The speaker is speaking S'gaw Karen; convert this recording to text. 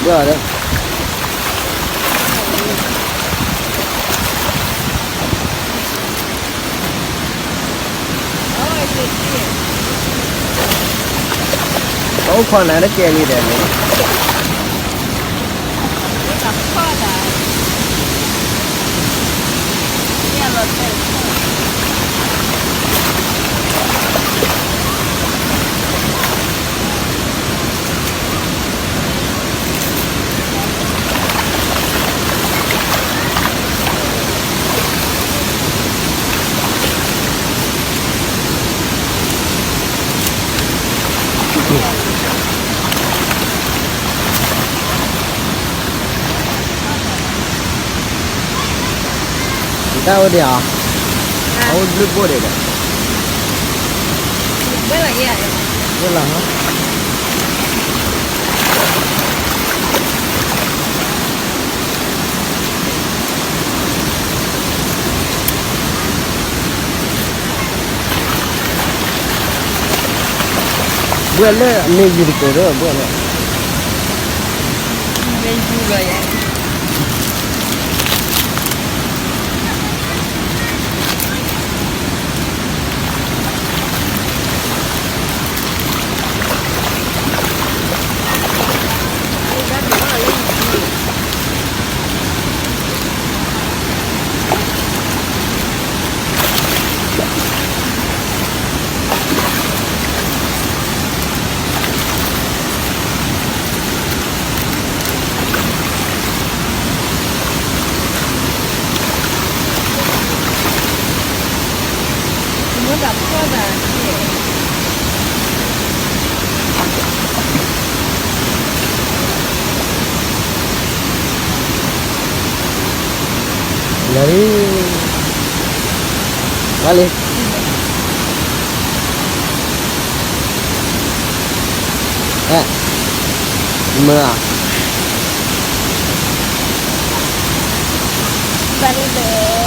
ဘှဲၣ်အီၤဒီး ပအိၣ်ခိးနၤတကဲလံဒီးန့ၣ် တၢ်အိၣ်ဒံးဧါ, အအိၣ်ဘျုးဘိၣ်ဒံးဒီး, ဘၣ်လီၤ, ဘှဲၣ်လၢအမ့ၢ်ယူၤတကဲးဒီး ဘှဲၣ်လၢ မ့ၢ်ယူၤလီၤယဲ မ့ၢ်တၢ်ဖီၣ်တၢ်န့ၣ် လၢလံ, ဝါလံ, မ့ၢ်ဧါ, ဘၣ်လံဒီး